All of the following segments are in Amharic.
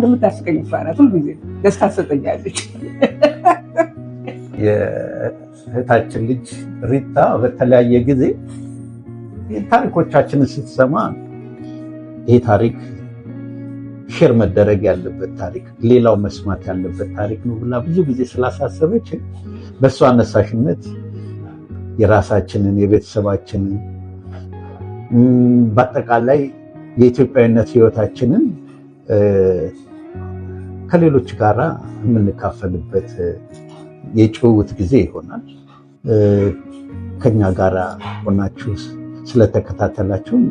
አንድ የምታስቀኝ እሷ ናት። ሁልጊዜ ደስታ ትሰጠኛለች። የእህታችን ልጅ ሪታ በተለያየ ጊዜ ታሪኮቻችንን ስትሰማ ይሄ ታሪክ share መደረግ ያለበት ታሪክ፣ ሌላው መስማት ያለበት ታሪክ ነው ብላ ብዙ ጊዜ ስላሳሰበች በእሷ አነሳሽነት የራሳችንን፣ የቤተሰባችንን፣ በአጠቃላይ የኢትዮጵያዊነት ሕይወታችንን ከሌሎች ጋራ የምንካፈልበት የጭውውት ጊዜ ይሆናል። ከኛ ጋራ ሆናችሁ ስለተከታተላችሁን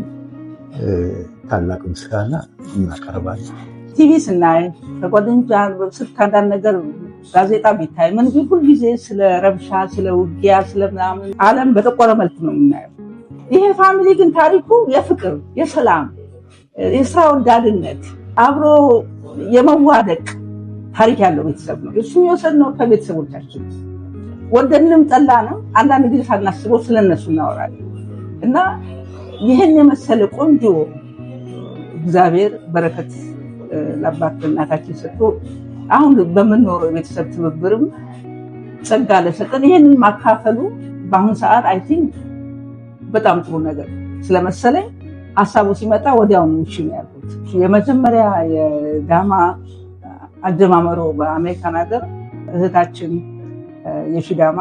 ታላቅ ምስጋና እናቀርባለን። ቲቪ ስናይ፣ ከጓደኞች ስልክ አንዳንድ ነገር፣ ጋዜጣ ቢታይ፣ ምን ቢል ሁልጊዜ ስለ ረብሻ፣ ስለ ውጊያ፣ ስለ ምናምን ዓለም በጠቆረ መልክ ነው የምናየው። ይሄ family ግን ታሪኩ የፍቅር፣ የሰላም፣ የስራ ወዳድነት፣ አብሮ የመዋደቅ ታሪክ ያለው ቤተሰብ ነው። እሱ የወሰድነው ከቤተሰቦቻችን። ወደድንም ጠላንም አንዳንድ ጊዜ ሳናስበው ስለነሱ እናወራለን እና ይህን የመሰለ ቆንጆ እግዚአብሔር በረከት ለአባት እናታችን ሰጥቶ አሁን በምንኖረው የቤተሰብ ትብብርም ጸጋ ለሰጠን ይህንን ማካፈሉ በአሁን ሰዓት I think በጣም ጥሩ ነገር ስለመሰለኝ ሀሳቡ ሲመጣ ወዲያውኑ እሺ ነው ያልኩት። የመጀመሪያ የዳማ አጀማመሮ በአሜሪካን ሀገር እህታችን የሺዳማ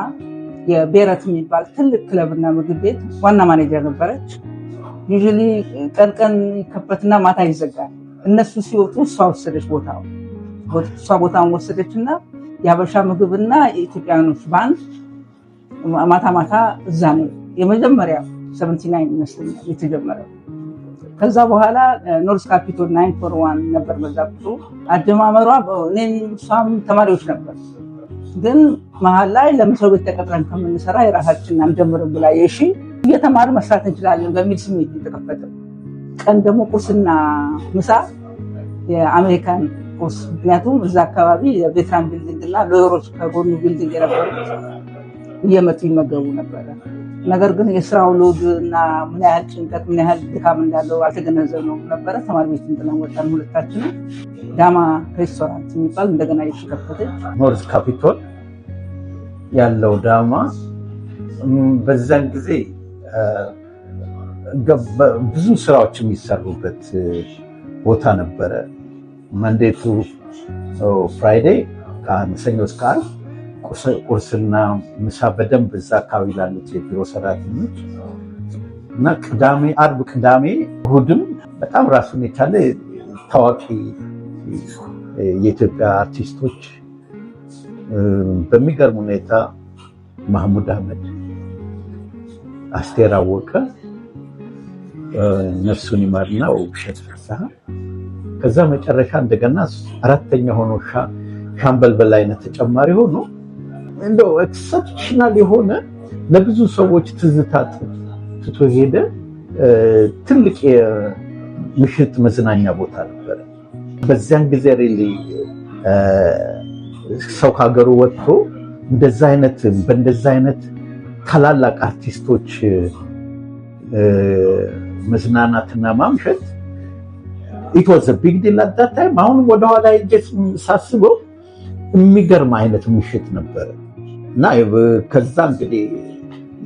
የቤረት የሚባል ትልቅ ክለብና ምግብ ቤት ዋና ማኔጀር ነበረች። Usually ቀን ቀን ይከፈትና ማታ ይዘጋል። እነሱ ሲወጡ እሷ ወሰደች ቦታው። እሷ ቦታውን ወሰደች እና የሀበሻ ምግብና የኢትዮጵያኖች ባንድ ማታ ማታ እዛ ነው የመጀመሪያ 79 ይመስለኛል የተጀመረው። ከዛ በኋላ North Capitol 941 ነበር በዛ ቁጥሩ። አጀማመሯ እኔም እሷም ተማሪዎች ነበር። ግን መሀል ላይ ለምን ሰው ቤት ተቀጥረን ከምንሰራ የራሳችንን አንጀምርም ብላ የሺ እየተማሩ መስራት እንችላለን በሚል ስሜት የተከፈተው። ቀን ደግሞ ቁርስና ምሳ የአሜሪካን ቁርስ፣ ምክንያቱም እዛ አካባቢ የ veteran building እና lawyer ኦች ከጎኑ building የነበሩት እየመጡ ይመገቡ ነበረ። ነገር ግን የስራው load እና ምን ያህል ጭንቀት፣ ምን ያህል ድካም እንዳለው አልተገነዘብነውም ነበረ። ተማሪ ቤትን ጥለን ወጣን ሁለታችንም። ዳማ ሬስቶራንት የሚባል እንደገና የተከፈተች። North Capitol ያለው ዳማ በዛን ጊዜ ብዙ ስራዎች የሚሰሩበት ቦታ ነበረ። Monday to Friday፣ ከሰኞ እስከ ዓርብ ቁርስና ምሳ በደንብ እዛ አካባቢ ላሉት የቢሮ ሰራተኞች እና ቅዳሜ፣ አርብ፣ ቅዳሜ፣ እሁድም በጣም ራሱን የቻለ ታዋቂ የኢትዮጵያ አርቲስቶች በሚገርም ሁኔታ ማህሙድ አህመድ፣ አስቴር አወቀ፣ ነፍሱን ይማርና ውብሸት ፍስሐ፣ ከዛ መጨረሻ እንደገና አራተኛ ሆኖ ሻምበል በላይነህ ተጨማሪ ሆኖ እንደው exceptional የሆነ ለብዙ ሰዎች ትዝታ ትቶ ሄደ። ትልቅ የምሽት መዝናኛ ቦታ ነበረ። በዚያን ጊዜ really ሰው ከሀገሩ ወጥቶ እንደዛ አይነት በእንደዛ አይነት ታላላቅ አርቲስቶች መዝናናትና ማምሸት it was a big deal at that time። አሁንም ወደኋላ ሄጄ ሳስበው የሚገርም አይነት ምሽት ነበረ እና ከዛ እንግዲህ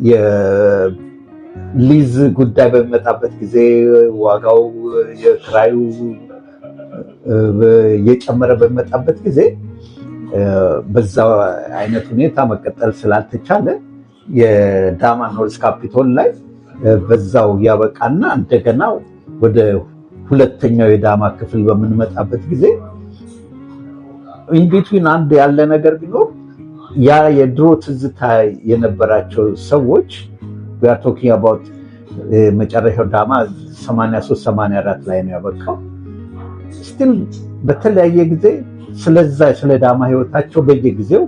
የሊዝ ጉዳይ በሚመጣበት ጊዜ፣ ዋጋው የክራዩ እየጨመረ በሚመጣበት ጊዜ በዛ አይነት ሁኔታ መቀጠል ስላልተቻለ የዳማ North Capitol ላይ በዛው ያበቃና እንደገና ወደ ሁለተኛው የዳማ ክፍል በምንመጣበት ጊዜ in between አንድ ያለ ነገር ቢኖር ያ የድሮ ትዝታ የነበራቸው ሰዎች፣ we are talking about መጨረሻው ዳማ 83 84 ላይ ነው ያበቃው። Still በተለያየ ጊዜ ስለዛ ስለ ዳማ ህይወታቸው በየጊዜው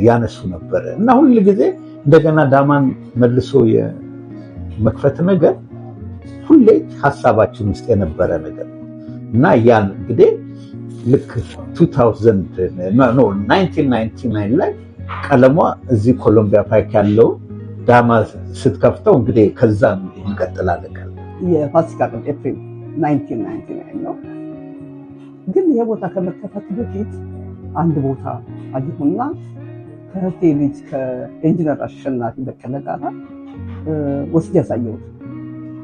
ያነሱ ነበረ እና ሁል ጊዜ እንደገና ዳማን መልሶ የመክፈት ነገር ሁሌ ሀሳባችን ውስጥ የነበረ ነገር ነው እና ያን እንግዲህ ልክ 1999 ላይ ቀለሟ እዚህ Columbia Pike ያለው ዳማ ስትከፍተው እንግዲህ ከዛ እንቀጥላለን። የፋሲካ ቀን ኤፕሪል 1999 ነው። ግን ይሄ ቦታ ከመከፈቱ በፊት አንድ ቦታ አየሁና ከእህቴ ልጅ ከኢንጂነር አሸናፊ በቀለ ጋር ወስጄ ያሳየሁት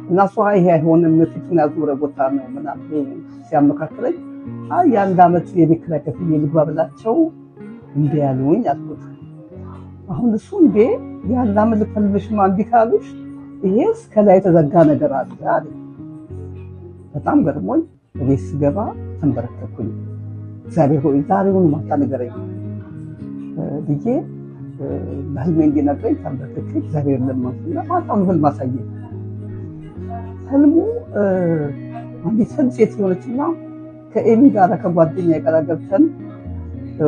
እና እሷ ይሄ አይሆንም፣ ፊቱን ያዞረ ቦታ ነው ምናምን ሲያመካክለኝ፣ አይ የአንድ ዓመት የቤት ኪራይ ከፍዬ ልግባ ብላቸው እንዲ ያሉኝ አልኩት። አሁን እሱ እንዴ፣ የአንድ ዓመት ልክፈልብሽማ እምቢ ካሉሽ ይሄስ ከላይ የተዘጋ ነገር አለ አለ። በጣም ገርሞኝ ቤት ስገባ ተንበረከኩኝ። እግዚአብሔር ሆይ፣ ዛሬውን ማታ ንገረኝ ብዬ በህልሜ እንዲነግረኝ ተንበርክኬ እግዚአብሔር ለመንኩና ማታውን ህልም አሳየኝ። ህልሙ አንዲት ህል ሴት የሆነችና ከኤሚ ጋር ከጓደኛ ጋር ገብተን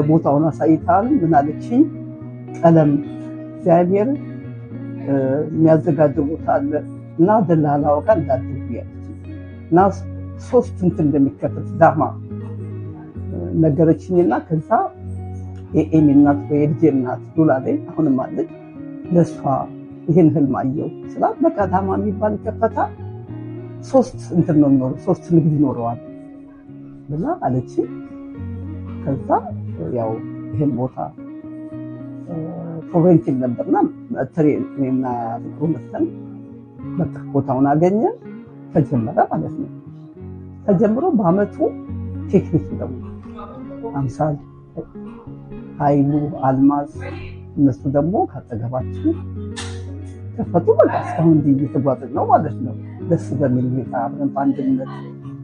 ቦታውን አሳይታል። ምን አለችኝ? ቀለም እግዚአብሔር የሚያዘጋጀው ቦታ አለ እና ደላላው ጋር እንዳትገቢ አለችኝ። እና ሶስት እንትን እንደሚከፈት ዳማ ነገረችኝና ከዛ የኤሚ እናት ወይ የልጄ እናት ሉላ ላይ አሁንም አለች፣ ለእሷ ይህን ህልም አየው ስላት በቃ ዳማ የሚባል ይከፈታል፣ ሶስት እንትን ነው የሚኖረው፣ ሶስት ንግድ ይኖረዋል ብላ አለች። ከዛ ያው ይህን ቦታ for renting ነበርና እኔና ፍቅሩ መተን በቃ ቦታውን አገኘን። ተጀመረ ማለት ነው። ተጀምሮ በአመቱ ኬክ ቤቱ ደግሞ አምሳል፣ ኃይሉ፣ አልማዝ እነሱ ደግሞ ካጠገባችን ከፈቱ። በቃ እስካሁን እንዲህ እየተጓዝን ነው ማለት ነው። ደስ በሚል ሁኔታ አብረን በአንድነት፣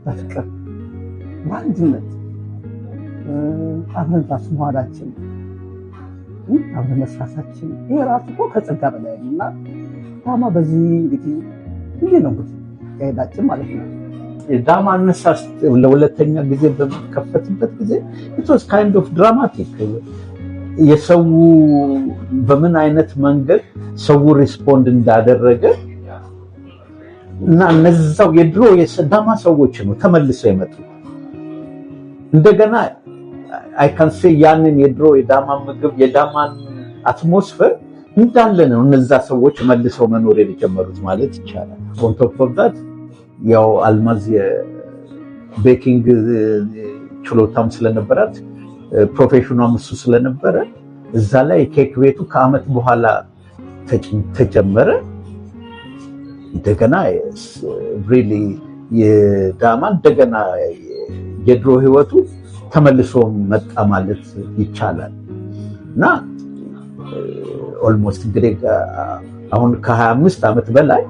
በፍቅር፣ በአንድነት አብረን ራሱ መዋላችን፣ አብረን መስራታችን ይሄ ራሱ እኮ ከጸጋ በላይ ነው። እና ዳማ በዚህ እንግዲህ እንዲህ ነው እንግዲህ አካሄዳችን ማለት ነው። ዳማ አነሳስ ለሁለተኛ ጊዜ በሚከፈትበት ጊዜ it was kind of dramatic። የሰው በምን አይነት መንገድ ሰው respond እንዳደረገ እና እነዛው የድሮ የዳማ ሰዎች ነው ተመልሰው የመጡት። እንደገና I can say ያንን የድሮ የዳማ ምግብ፣ የዳማን atmosphere እንዳለ ነው እነዛ ሰዎች መልሰው መኖር የጀመሩት ማለት ይቻላል። On top of that ያው አልማዝ የ baking ችሎታም ስለነበራት፣ profession ኗም እሱ ስለነበረ እዛ ላይ ኬክ ቤቱ ከአመት በኋላ ተጀመረ። እንደገና really የዳማ እንደገና የድሮ ህይወቱ ተመልሶ መጣ ማለት ይቻላል። እና almost እንግዲህ አሁን ከ25 ዓመት በላይ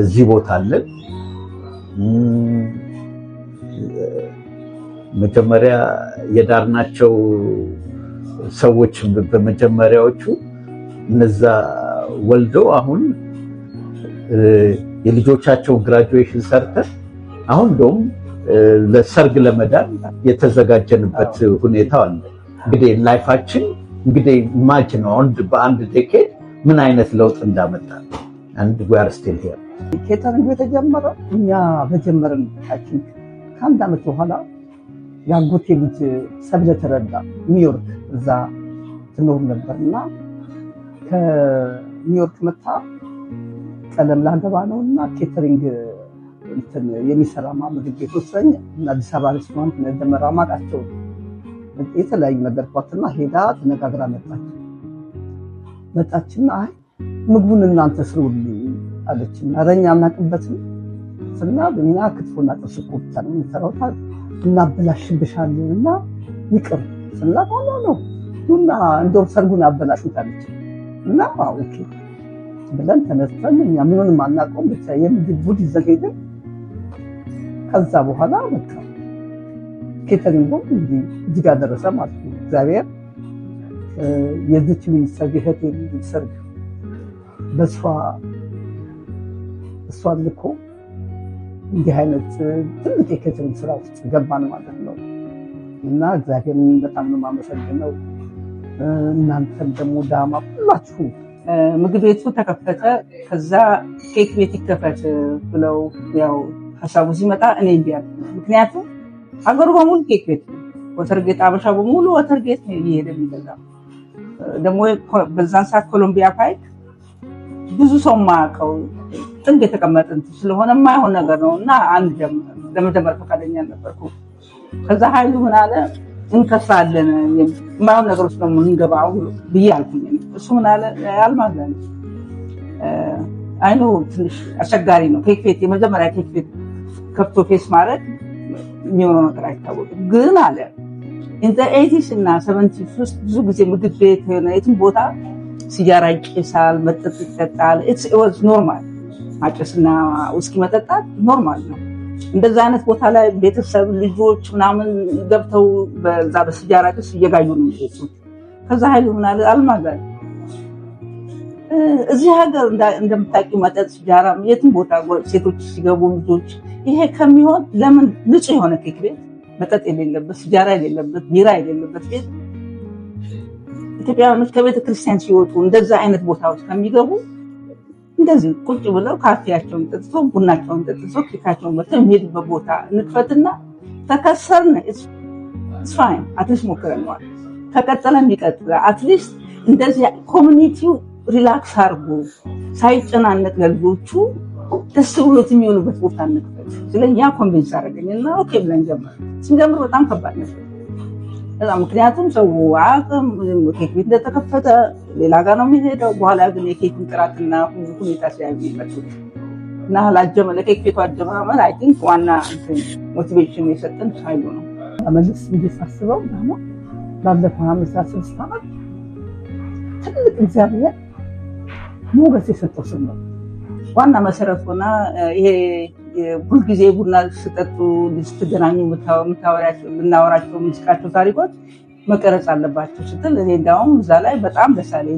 እዚህ ቦታ አለን። መጀመሪያ የዳርናቸው ሰዎች በመጀመሪያዎቹ እነዛ ወልደው አሁን የልጆቻቸውን graduation ሰርተን አሁን እንደውም ለሰርግ ለመዳር የተዘጋጀንበት ሁኔታ አለ። እንግዲህ life ኣችን እንግዲህ imagine በአንድ decade ምን አይነት ለውጥ እንዳመጣ and we are still here። Catering የተጀመረው እኛ በጀመርን I think ከአንድ ዓመት በኋላ የአጎቴ ልጅ ሰብለ ተረዳ ኒውዮርክ እዛ ትኖር ነበር እና ከኒውዮርክ መታ ቀለም ላገባ ነው እና catering እንትን የሚሰራ ምግብ ቤት ወሰኝ እና አዲስ አበባ ሬስቶራንት ደመራ ማቃቸው የተለያዩ ነገርኳትና ሄዳ ተነጋግራ መጣች። መጣችና አይ ምግቡን እናንተ ስሩልኝ አለችና ኧረ እኛ አናውቅበትም ስና እኛ ክትፎና ጥብስ እኮ ብቻ ነው የምንሰራው፣ እናበላሽብሻለን እና ይቅር ስንላት no, no, ኑና እንደውም ሰርጉን አበላሹት አለች። እና okay ብለን ተነስተን እኛ ምኑንም አናውቀውም፣ ብቻ የምግብ ቡድ ይዘን ሄድን። ከዛ በኋላ በቃ catering ኡ እንግዲህ እጅግ ደረሰ ማለት ነው። እግዚአብሔር የዚች ልጅ ሰርግ፣ እህቴ ልጅ ሰርግ በእሷ እሷን ልኮ እንዲህ አይነት ትልቅ የ catering ስራ ውስጥ ገባን ማለት ነው። እና እግዚአብሔርን በጣም ነው የማመሰግነው። እናንተም ደግሞ ዳማ ሁላችሁ። ምግብ ቤቱ ተከፈተ። ከዛ ኬክ ቤት ይከፈት ብለው ያው ሀሳቡ ሲመጣ እኔ እምቢ አልኩ። ምክንያቱም ሀገሩ በሙሉ ኬክ ቤት ነው። ወተርጌት አበሻ በሙሉ ወተርጌት ነው እየሄደ የሚገዛው። ደግሞ በዛን ሰዓት ኮሎምቢያ ፓይክ ብዙ ሰው የማያውቀው ጥግ የተቀመጠ እንትን ስለሆነ የማይሆን ነገር ነው እና አንድ ለመጀመር ፈቃደኛ አልነበርኩም። ከዛ ኃይሉ ምን አለ፣ እንከስራለን፣ የማይሆን ነገር ውስጥ ነው የምንገባው ብዬ አልኩኝ። እሱ ምን አለ፣ አልማዝ አለ፣ I know ትንሽ አስቸጋሪ ነው። ኬክ ቤት፣ የመጀመሪያ ኬክ ቤት ከፍቶ face ማድረግ የሚሆነው ነገር አይታወቅም። ግን አለ in the 80s እና 70s ውስጥ ብዙ ጊዜ ምግብ ቤት የሆነ የትም ቦታ ሲጃራ ይጨሳል፣ መጠጥ ይጠጣል። It was normal። ማጨስና ውስኪ መጠጣት normal ነው። እንደዛ አይነት ቦታ ላይ ቤተሰብ፣ ልጆች ምናምን ገብተው በዛ በሲጃራ ጭስ እየጋዩ ነው የሚጠጡት። ከዛ ኃይሉ ምን አለ፣ አልማዝ አለ፣ እዚህ ሀገር እንደምታውቂው መጠጥ፣ ሲጃራ የትም ቦታ ሴቶች ሲገቡ ልጆች፣ ይሄ ከሚሆን ለምን ንጹህ የሆነ ኬክ ቤት፣ መጠጥ የሌለበት፣ ሲጃራ የሌለበት፣ ቢራ የሌለበት ቤት፣ ኢትዮጵያውያኖች ከቤተ ክርስቲያን ሲወጡ እንደዛ አይነት ቦታዎች ከሚገቡ እንደዚህ ቁጭ ብለው ካፌያቸውን ጠጥተው፣ ቡናቸውን ጠጥተው፣ ኬካቸውን በልተው የሚሄዱበት ቦታ እንክፈትና ተከሰርን fine፣ at least ሞክረነዋል። ከቀጠለ የሚቀጥለ at least እንደዚህ community ው relax አድርጎ ሳይጨናነቅ ለልጆቹ ደስ ብሎት የሚውሉበት ቦታ እንክፈት። ስለኛ convince አደረገኝ እና okay ብለን ጀመር። ስንጀምር በጣም ከባድ ነበር በጣም፣ ምክንያቱም ሰው አቅም ኬክ ቤት እንደተከፈተ ሌላ ጋር ነው የሚሄደው። በኋላ ግን የኬኩን ጥራትና ሁኔታ ሲያዩ የመጡት እና ለኬክ ቤቱ አጀማመር I think ዋና motivation የሰጠን ኃይሉ ነው። መለስ ብዬ ሳስበው ደግሞ ላለፈው 56 ዓመት ትልቅ እግዚአብሔር ሞገስ የሰጠው ስም ነው። ዋና መሰረት ሆና ይሄ ሁልጊዜ ቡና ስጠጡ ስትገናኙ የምናወራቸው የምንስቃቸው ታሪኮች መቀረጽ አለባቸው ስትል እኔ እንዲያውም እዛ ላይ በጣም ደስ አለኝ።